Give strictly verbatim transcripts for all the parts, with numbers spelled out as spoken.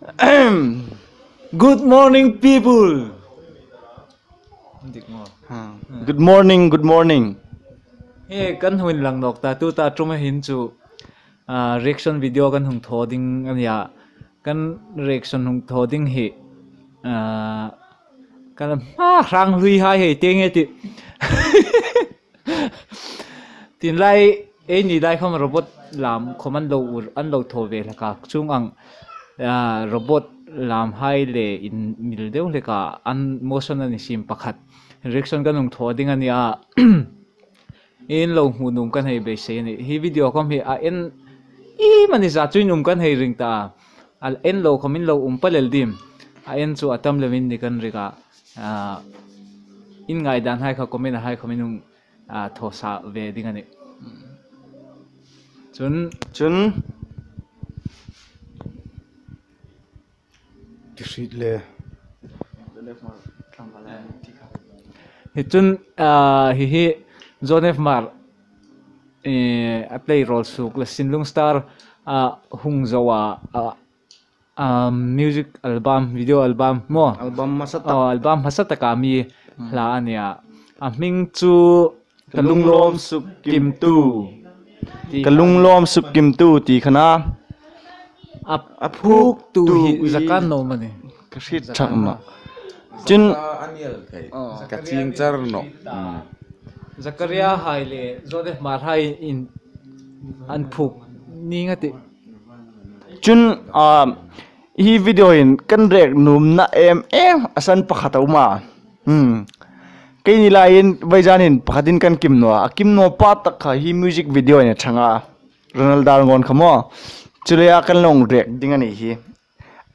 Good morning, people. Dik maw? Ha. Good morning, good morning. He, kan hung inlang nawk ta, tuta ṭuma hin chu, ah, reaction video kan hung thaw ding a nih a. Kan reaction hung thaw ding hi, ah, kan hma hrang hlui hai hei te nge ti. Tin lai, eini lai khawm robot lam khawm an lo ur, an lo thaw ve hlak a, chuong ang, ah, robot lam hai le inmil deu hlek a, an motion a ni siem pakhat. Reaction kan hung thaw ding a nih a. In lo hmu nuom kan hei beisei a nih. Hi video khawm hi a en iemani zat chu in um kan hei ring ta a. A en lo khawm in lo um pal el dim. A en chu a tam lem in ni kan ring a. Ah, in ngaidan hai kha comment hai khawm in hung, ah, thaw sa ve ding a nih. Chun, chun. Ti hriet le. Hi chun, ah, hi hi John F Mar, eh, a play role suok le Sinlung Star, ah, hung zo a, ah, ah, music album, video album maw? Album hmasa tak. Oh, album hmasa taka mi hla a nih a. A hming chu Ka lunglawm sukkimtu. Ka lunglawm sukkimtu ti kha a nih. A, a phuktu hi zakat naw am a nih? Ka hriet chuong nawh. Chun a ni el thei. Oh. Ka ching char nawh. Hmm. Zakaria hai le Joseph Hmar hai in an phuk ning a tih. Chun, ah, hi video hin kan react nuomna em em a san pakhat a um a. Hmm. Keini laiin vawisun hin pakhatin kan kim naw a. A kim naw pa tak kha hi music video a ni chang a. Ronald Dahl ngawn kha maw. Chu leia kan lo react ding a nih hi.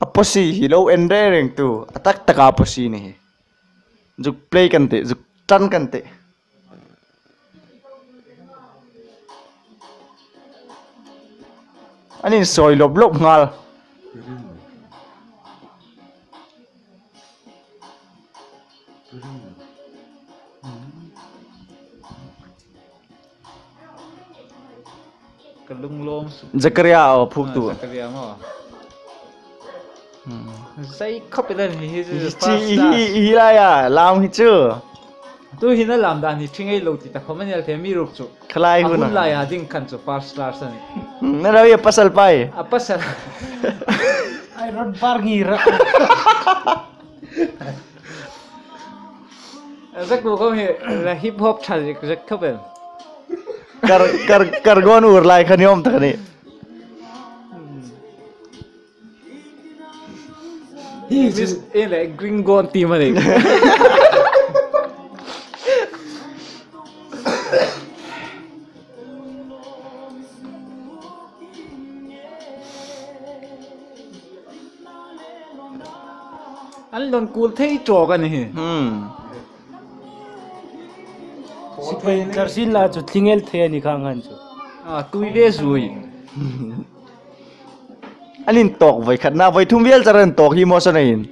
A posi hi lo en reng reng tu. A tak tak a posi a ni hi. Zuk play kan tih, zuk ṭan kan tih. An insawi lawp lawp nghal. Ka lunglawm suk. Zakaria a phuktu. Ah, Zakaria maw. Hmm. Zai khawp el a nih hi chu. Hi first chi, class. Hi, hi laia lam hi chu. Tu hin a lam dan hi ṭhing ei lo ti ta khawm a ni el thei amiruokchu. Khalai a hun a. Hun laia ding khan chu first class a nih. Hmm, na rawi a pasal pai. A pasal. Ai, rot bar ngi ra. Zak bu khawm hi la hip hop ṭha zek zek khawp el. Kar, kar, kar gawn ur lai kha ni awm tak a nih. Hi chu. Miss, eh, le, Green Gold team a nih. An lo kul thei tawk a nih hi. Hmm. Sipai inthlar sin la chu tling el thei a ni kha nghan chu. A, tui ve zui. An intawk voi khat na, voi thum vel char an tawk hi maw sa na in.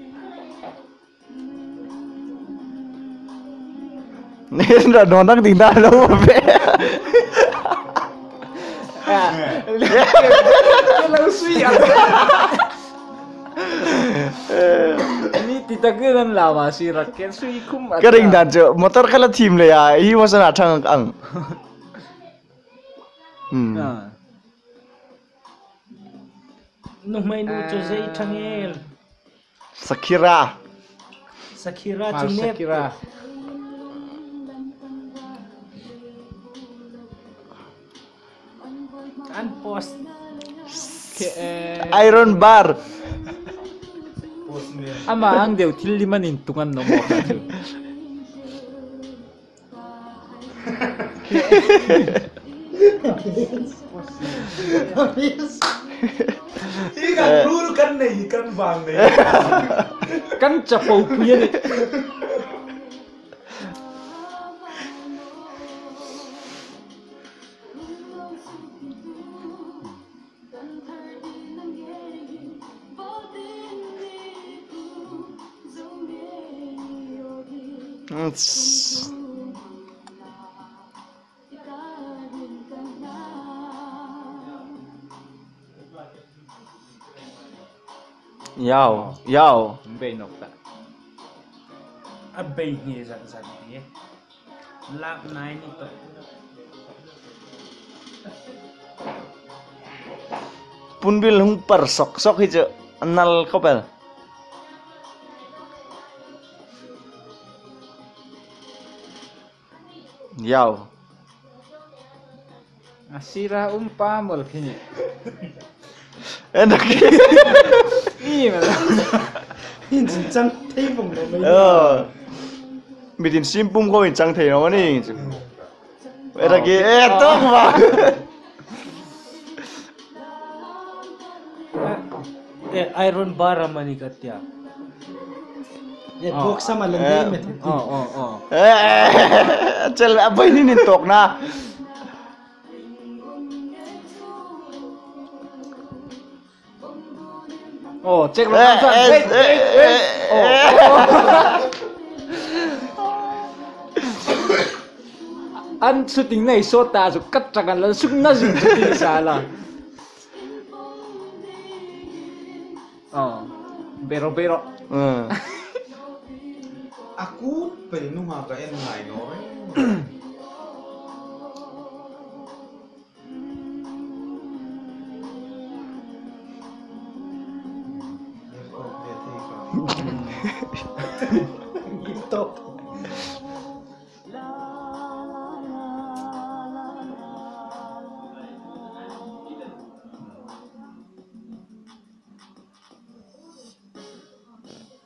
Nen ra naw nang ding dan lo ve. Lo sui a. Ni ti tak an la ma si rak ken sui khum a. Ka ring dan chu motor kha la thim le a, hi maw sa na ṭhang ang. Hmm. Ah. Nuhmei nu chu zei ṭhang el. Shakira. Shakira chu nep. Shakira. An post. Iron Bar. Ama ang deu thil lim an intung an nawm kha chu. Hi kan rul kan nei, hi kan vang nei. Kan chapo pui a nih. Yau, yau. Bei nawk ta. A bei hi zat zat hi. Lak nai ni to. Punbil hung par sok sok hi chu. Nal khop el. Yau. A sira um pa mol khi ni. Endak. Ni ma. Hin chang thei vong lo mai. Oh. Mitin sim pum ko in chang thei lo ni. Endak e, eh, tok ma. Eh, iron bar a mani ka tia. Eh, box a ma lan dei met. Oh, oh, oh. Eh, chel a bai ni nin tok na. Oh, check lo. Eh, kan san. Eh, wait, eh, wait, wait. Eh, oh, eh. Oh. An shooting nei so ta su kat chak an lan suk na zing shooting sa la. Oh, bero, bero. Hmm. Aku pe nu ha ka en ngai no re. Stop.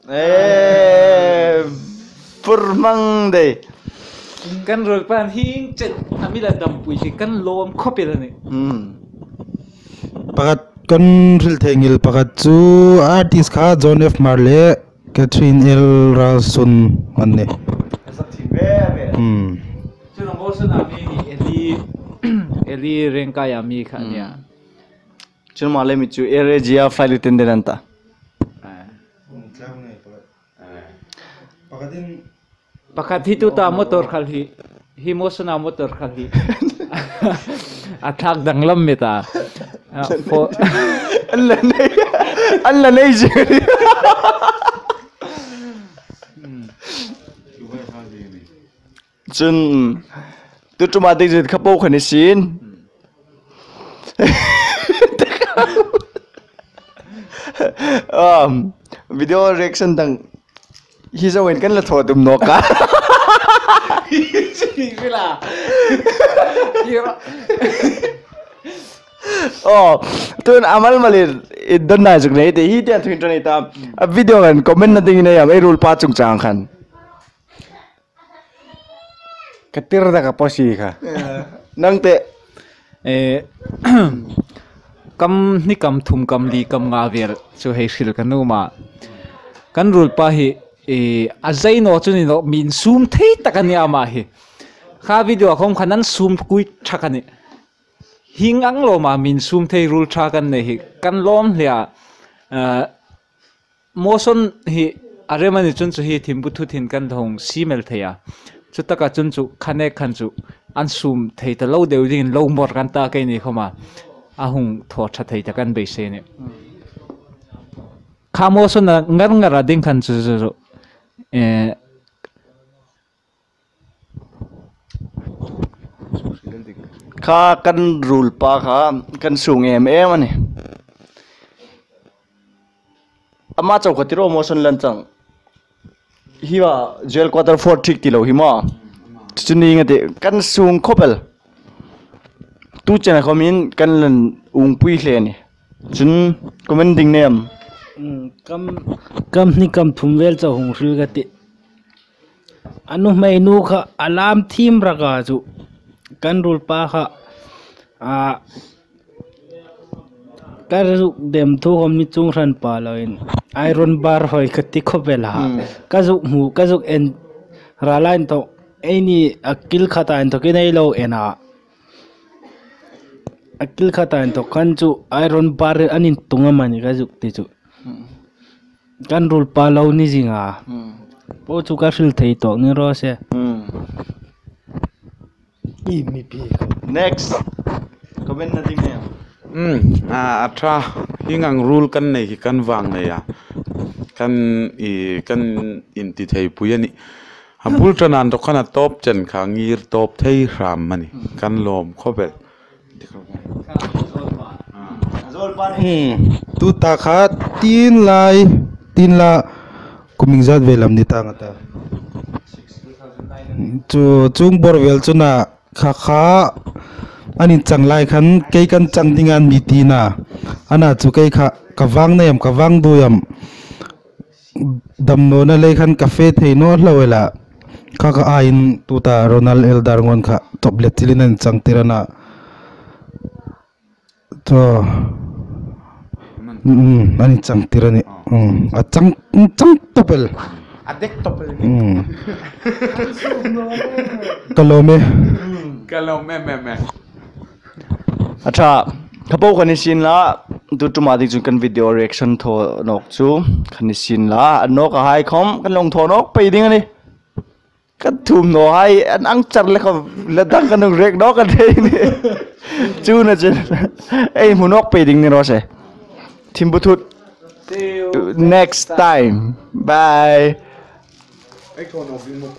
Eh, purmang dei. Kan ruolpa hin chet a mi la dam pui si kan lawm khop el a nih. Hmm. Pakhat kan hril thei nghal pakhat chu artist kha John F Marley, Catherine L Ralston an nih. Hmm. Chu nang bol sun a mi ni Eli, Eli Rengkai a mi kha nia. Hmm. Chun Marley mi chu Air Asia flight attendant an ta. Ah. Pakhat hi tu ta motor khal hi. Hi mosona motor khal hi. A thak dang lam mi ta. Ah, fo- An la nei. An la nei si. Hmm. Chun, tu tuma ding zet kha po kha ni sin. Um, video reaction dang hi zo en kan la thaw tum nawk a. Hi la. Hi la. Oh, tun amal malin, i don nai zuk nei te, hi tian thuin toni ta. A video kan comment na ding nei am, ei ruolpa chungchang khan. Ka tir da ka posi kha. Eh. Nang te. Eh, kam hni kam thum kam li kam nga vel chu hei hril ka nuom a. Kan ruolpa hi, eh, a zai naw chu ni naw, min sum thei tak a ni ama hi. Kha video khom khan an sum kui thak a nih. Hieng ang lawma min sum thei ruol ṭha kan nei hi kan lawm hle a. Eh, Mawson hi a rem a ni chun chu hi thimbu thu thin kan hung siem el thei a. Chu taka chun chu khanek khan chu an sum thei ta lo deu dingin lo mawr kan ta keini khoma a hung thaw ṭha thei ta kan beisei ni. Kha Mawson a ngar ngar a ding khan chu, chu, chu, eh, Kha kan ruolpa kha kan sung em em a nih. Ama chau kha ti ro Mawson lan chang. Hi va jail quarter four thik ti lo hi ma. Chu ni nga ti kan sung khop el. Tu chena khomin kan lan ung pui hle ni. Chun comment ding nei am. Mm, kam, kam hni kam thum vel chau hung hril ka ti. A nuhmei nu kha a lam thiem rak a chu. Kan ruolpa kha, a, ka zuk dem thu khom ni chunga hran pa loin. Iron bar hoi ka ti khop el a. Hmm. Ka zuk hmu, ka zuk en ra lai inthok. Eini a kil khat a inthok in ei lo en a. A kil khat a inthok khan chu iron bar an intung am a ni ka zuk ti chu. Hmm. Kan ruolpa lo ni zing a. Hmm. Po chu ka hril thei tawk ni raw se. Hmm. I mi pi ko. Next. Comment na ding em. Hmm. A, a ṭha. Hieng ang rule kan nei hi kan vang nei a. Kan i, kan inti thei pui a nih. A bul ṭan an rawk khan a tawp chen kha ngir tawp thei hram a nih. Kan lawm khawp el. Hmm. Tuta kha tin lai, tin la, kum iengzat ve lam ni tang a ta. Chu, chuong bawr vel chun a kha kha an inchang lai khan kei kan chang ding a ni tina. Ana chu kei kha ka vang nei am, ka vang duoi am. Damnawna lei khan ka fe thei naw hlau el a. Kha kha aiin tuta Ronald Eldar ngawn kha tawpleh chilin an chang tir a na. Chu. Mm, an inchang tir a nih. Mm, a chang, chang tawp el. A dek tawp el. Mm. Ka lawm e. Ka lawm em em em. A ṭha, kha po kha ni sien la, tu tuma ding chun kan video reaction thaw nawk chu kha ni sien la, a nawk a hai khawm kan lo thaw nawk pei ding a nih. Kan thum naw hai, an ang char le kha, la dang kan hung rek nawk a thei ni. Chu na chen. Ei, hmu nawk pei ding ni raw se. Thim bu thut. See you next time. Bye. Ei, thaw nawk ding maw.